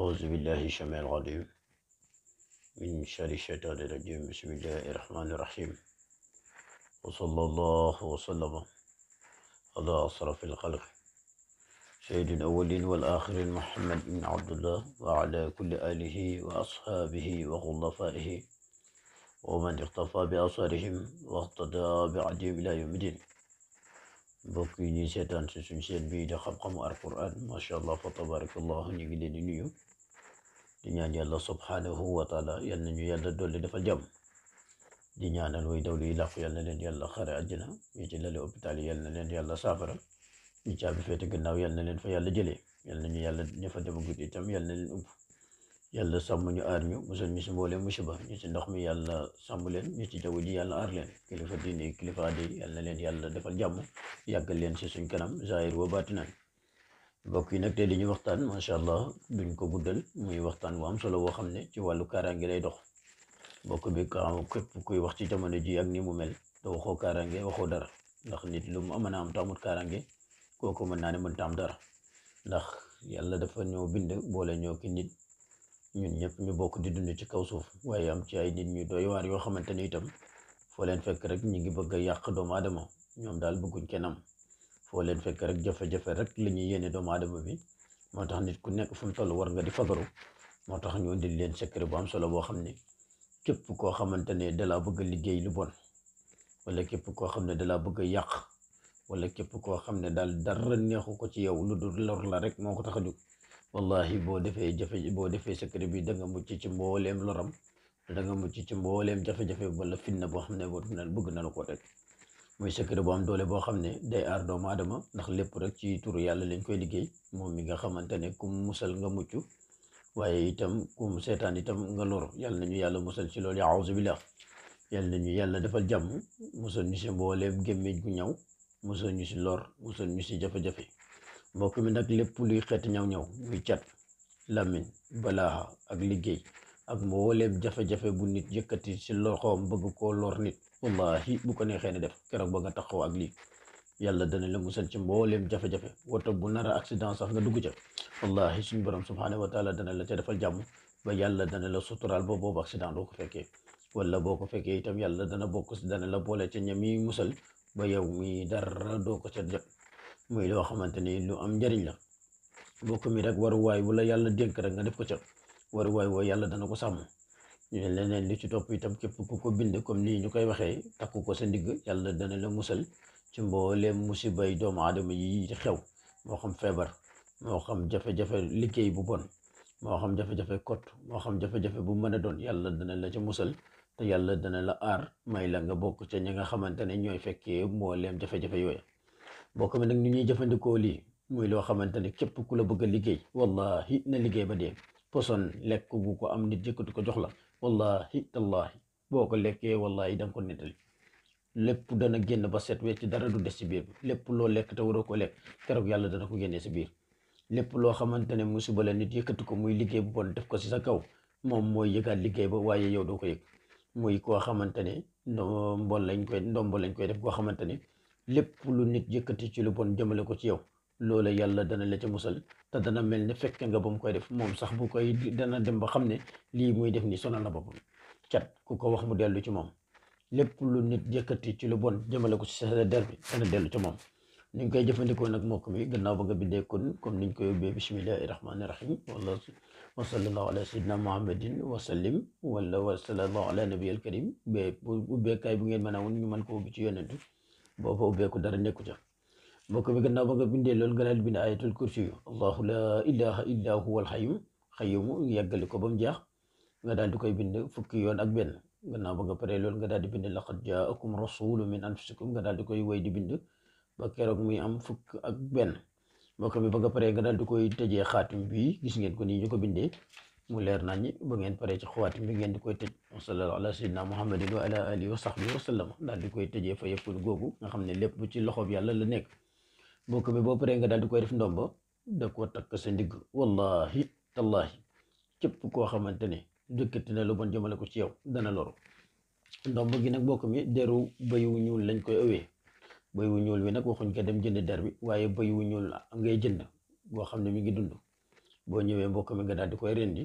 أعوذ بالله السميع العليم من شر الشيطان الرجيم. بسم الله الرحمن الرحيم. وصلى الله وسلم على أشرف الخلق سيد الأولين والآخرين محمد بن عبد الله وعلى كل آله وأصحابه وخلفائه ومن اقتفى بأثرهم واقتدى بعدهم إلى يوم الدين. mbokk yi ñuy seetaan ci suñu chaîne bii di xam-xamu alquran macha allah fa tabarakallah ñu ngi leen di nuyu di ñaan yàlla subhanahu wa taala yal nañu yàlla dolli dafa jàmm di ñaanal way dawlu yi làqu yal na leen yàlla xare àjjana ñi ci lali hôpital yi yal na leen yàlla saafara ñi caabi féete gannaaw yal na leen fa yàlla jëlee yal nañu yàlla ña fa demagut itam yal na leen ump yàlla sàmm ñu aar ñu musal ñu si mboole musiba ñu ci ndox mi yàlla sàmm leen ñu ci jaww ji yàlla aar leen kilifa diine kilifa aada yal na leen yàlla defal jàmm yàggal leen si suñ kanam zahir wa batinan. mbokk yi nag tey dañuy waxtaan macha allah duñ ko guddal muy waxtaan bu am solo boo xam ne ci wàllu kaaraange lay dox. mbokk bi képp kuy wax ci jamono ji ak ni mu mel te waxoo kaaraange waxoo dara ndax nit lu mu mën a am te amut kaaraange kooku mën naa ne mënta am dara ndax yàlla dafa ñoo bind boole ñoo ki nit ñun ñëpp ñu bokk di dund ci kaw suuf waaye am ci ay nit ñu doy waar yoo xamante ni itam foo leen fekk rek ñu ngi bëgg a yàq doomu aadama ñoom daal bëgguñ kenn am foo leen fekk rek jafe-jafe rek la ñuy yéene doomu aadama bi moo tax nit ku nekk fu mu toll war nga di fagaru moo tax ñu indil leen secret bu am solo boo xam ne képp koo xamante ne dalaa bëgg a liggéey lu bon wala képp koo xam ne dalaa bëgg a yàq wala képp koo xam ne daal dara neexu ko ci yow lu dul lor la rek moo ko tax a jóg wallahi boo defee secret bi da nga mucc ci mbooleem loram da nga mucc ci mbooleem jafe-jafe wala fitna boo xam ne bëgg na la koo teg muy secret bu am doole boo xam ne day aar doomu aadama ndax lépp rek ci turu yàlla lañ koy liggéey moom mi nga xamante ne kum musal nga mucc waaye itam kum seetaan itam nga lor yàlla nañu yàlla musal ci loolu a'uuzu billah yàlla nañu yàlla defal jàmm musal ñu si mbooleem gémmiñ gu ñaw musal ñu si lor musal ñu si jafe-jafe. mbokk mi nag lépp luy xeeti ñaw-ñaw muy cat làmmiñ balaaxa ak liggéey ak mbooleem jafe-jafe bu nit yëkkati si loxoom bëgg koo lor nit wallahi bu ko neexee ne def keroog ba nga taxaw ak lii yàlla dana la musal ci mbooleem jafe-jafe woto bu nar a accident sax nga dugg ca wallahi suñu borom subhanahu wa taala dana la ca defal jàmm ba yàlla dana la suturaal ba boobu accident doo ko fekkee wala boo ko fekkee itam yàlla dana la boole ca ñami musal ba yow mi dara doo ko ca jot muy loo xamante ni lu am njëriñ la. mbokk mi rek waruwaay wala yàlla dénk rek nga def ko ca waruwaay woo yàlla dana ko sàmm ñu leneen li ci topp itam képp ku ko bind comme nii ñu koy waxee takku ko sa ndigg yàlla dana la musal ci mbooleem musibay doomu aadama yi xew moo xam feebar moo xam jafe-jafe liggéey bu bon moo xam jafe-jafe kot moo xam jafe-jafe bu mën a doon yàlla dana la ca musal te yàlla dana la aar may la nga bokk ca ñi nga xamante ne ñooy fekkee mbooleem jafe-jafe yooya. mbokk mi nag ni ñuy jëfandikoo lii muy loo xamante ne képp ku la bëgg a liggéey wallahi na liggéey ba dee poson lekk gu ko am nit yëkkati ko jox la wallahi tallahi boo ko lekkee wallahi da nga ko nettali lépp dana génn ba set wecc dara du des ci biir bi lépp loo lekk te waroo ko lekk keroog yàlla dana ko génnee si biir lépp loo xamante ne musiba la nit yëkkati ko muy liggéey bu bon def ko si sa kaw moom mooy yëgaat liggéey ba waaye yow doo ko yëg muy koo xamante ne ndombo lañ koy def koo xamante ne lépp lu nit yëkkati ci lu bon jëmale ko ci yow loola yàlla dana la ca musal te dana mel ne fekk nga ba mu koy def moom sax bu koy dana dem ba xam ne lii muy def ni sonal na boppam cat ku ko wax mu dellu ci moom lépp lu nit yëkkati ci lu bon jëmale ko ci sa der bi dana dellu ci moom ni ñu koy jëfandikoo nag mbokk mi gannaaw ba nga bindee kon comme niñ koy ubbee bismillahi rahmani rahim wala wa sallallahu ala sayyidina muhammadin wa sallim wala wa sallallahu ala nabiyil karim ubbeekaay bu ngeen mën a woon ñu mën ko ubbi ci yonentu boo fa ubbeeku dara nekku ca mbokk bi gannaaw ba nga bindee loolu nga daal di bind ayatul kursi yu allahu la ilaha illa huwa al xayyum yàggali ko ba mu jeex nga daal di koy bind fukki yoon ak benn gannaaw ba nga paree loolu nga daal di bind laqad jaakum rasulun min anfusikum nga daal di koy woy di bind ba keroog muy am fukk ak benn mbokk mi ba nga paree nga daal di koy tëjee xaatim bi gis ngeen ko nii ñu ko bindee mu leer naññi ba ngeen paree ci xawaatim bi ngeen di koy tëj wa sallallahu ala sayyidina muhammadin wa ala alihi wa sahbihi wa sallam daal di koy tëjee fa yëkkul googu nga xam ne lépp ci loxoob yàlla la nekk mbokk mi boo paree nga daal di koy def ndomba da koo takk sa ndigg wallahi tallahi képp koo xamante ne dëkkati na lu bon jëmale ko ci yow dana loru ndomba gi nag mbokk mi deru bëy wu ñuul lañ koy ëwee bëy wu ñuul wi nag waxuñ ko dem jënd der bi waaye bëy wu ñuul ngay jënd boo xam ne mi ngi dund boo ñëwee mbokk mi nga daal di koy rendi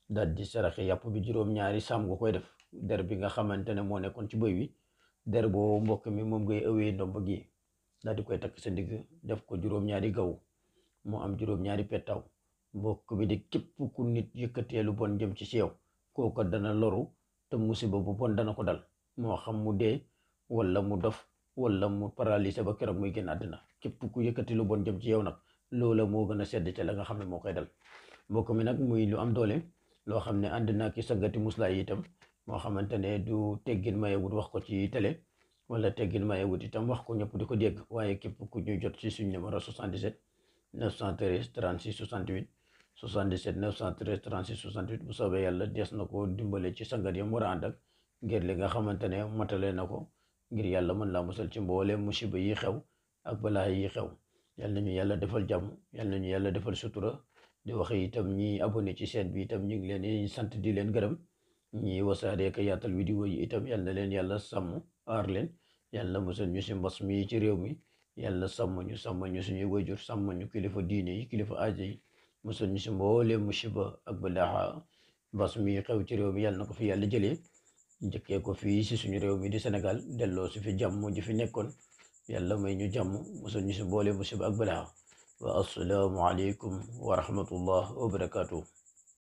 daal di saraxe yàpp bi juróom-ñaari saam nga koy def der bi nga xamante ne moo nekkoon ci bëy wi der boo mbokk mi moom ngay ëwee ndomb gi daal di koy takk sa ndigg def ko juróom-ñaari gaw mu am juróom-ñaari pettaw mbokk mi de képp ku nit yëkkatee lu bon jëm ci si yow kooka dana loru te musiba bu bon dana ko dal moo xam mu dee wala mu dof wala mu paralysé ba keroog muy génn àddina képp ku yëkkati lu bon jëm ci yow nag loola moo gën a sedd ca la nga xam ne moo koy dal mbokk mi nag muy lu am doole loo xam ne ànd naa ki sangati muslaay itam moo xamante ne du teggin mayewut wax ko ci télé wala teggin mayewut itam wax ko ñëpp di ko dégg waaye képp ku ñu jot ci suñ numéro 77 913 36 68 77 913 36 68 bu soobee yàlla des na ko dimbale ci sangat yam war a ànd ak ngir li nga xamante ne matale na ko ngir yàlla mën laa musal ci mboole musiba yi xew ak balaa yi xew yal nañu yàlla defal jàmm yal nañu yàlla defal sutura di wax itam ñi abonné ci chaîne bi itam ñu ngi leen di sant di leen gërëm ñi wasaaree ko yaatal vidéo yi itam yal na leen yàlla sàmm aar leen yàlla musal ñu si mbas mi ci réew mi yàlla sàmm ñu suñuy wayjur sàmm ñu kilifa diine yi kilifa aaja yi musal ñu si mboole musiba ak balaa mbas mi xew ci réew mi yàlla na ko fi yàlla jëlee njëkkee ko fii si suñu réew mi di Sénégal delloo si fi jàmm ji fi nekkoon yàlla may ñu jàmm musal ñu si mboole musiba ak balaa wa assalaamu aleykum wa rahmatullah wa barakatuh